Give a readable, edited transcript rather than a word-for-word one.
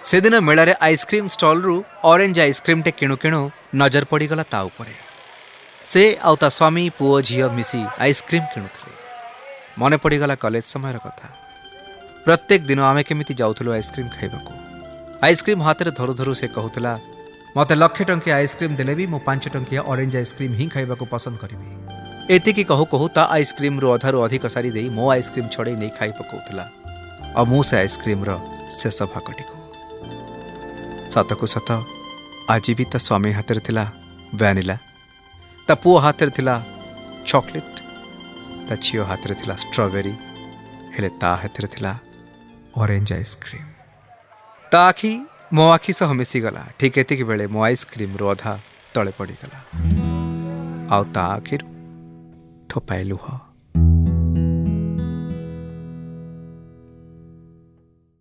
ସେଦିନ ମେଳାରେ ice cream ଷ୍ଟଲ୍ରୁ orange ଆଇସ୍କ୍ରିମ୍ଟେ କିଣୁ କିଣୁ ନଜର ପଡ଼ିଗଲା ତା ଉପରେ। ସେ ଆଉ ତା ସ୍ୱାମୀ, ପୁଅ, ଝିଅ ମିଶି ଆଇସ୍କ୍ରିମ୍ କିଣୁଥିଲେ। ମନେ ପଡ଼ିଗଲା କଲେଜ ସମୟର କଥା। ପ୍ରତ୍ୟେକ ଦିନ ଆମେ କେମିତି ଯାଉଥିଲୁ ଆଇସ୍କ୍ରିମ୍ ଖାଇବାକୁ। ଆଇସ୍କ୍ରିମ୍ ହାତରେ ଧରୁ ଧରୁ ସେ କହୁଥିଲା, ମୋତେ ଲକ୍ଷେ ଟଙ୍କିଆ ଆଇସ୍କ୍ରିମ୍ ଦେଲେ ବି ମୁଁ 5 ଟଙ୍କିଆ ଅରେଞ୍ଜ ଆଇସ୍କ୍ରିମ୍ ହିଁ ଖାଇବାକୁ ପସନ୍ଦ କରିବି। ଏତିକି କହୁ କହୁ ତା ଆଇସ୍କ୍ରିମ୍ରୁ ଅଧାରୁ ଅଧିକ ସାରି ଦେଇ ମୋ ଆଇସ୍କ୍ରିମ୍ ଛଡ଼େଇ ନେଇ ଖାଇ ପକାଉଥିଲା, ଆଉ ମୁଁ ସେ ଆଇସ୍କ୍ରିମ୍ର ଶେଷ ଭାଗଟିକୁ। ସତକୁ ସତ ଆଜି ବି ତା ସ୍ୱାମୀ ହାତରେ ଥିଲା ଭ୍ୟାନିଲା, ତା ପୁଅ ହାତରେ ଥିଲା ଚକୋଲେଟ୍, ତା ଝିଅ ହାତରେ ଥିଲା ଷ୍ଟ୍ରବେରୀ, ହେଲେ ତା ହାତରେ ଥିଲା ଅରେଞ୍ଜ ଆଇସ୍କ୍ରିମ୍। ତା ଆଖି ମୋ ଆଖି ସହ ମିଶିଗଲା। ଠିକ୍ ଏତିକି ବେଳେ ମୋ ଆଇସ୍କ୍ରିମ୍ରୁ ଅଧା ତଳେ ପଡ଼ିଗଲା, ଆଉ ତା ଆଖିରୁ ଠୋପାଏ ଲୁହ।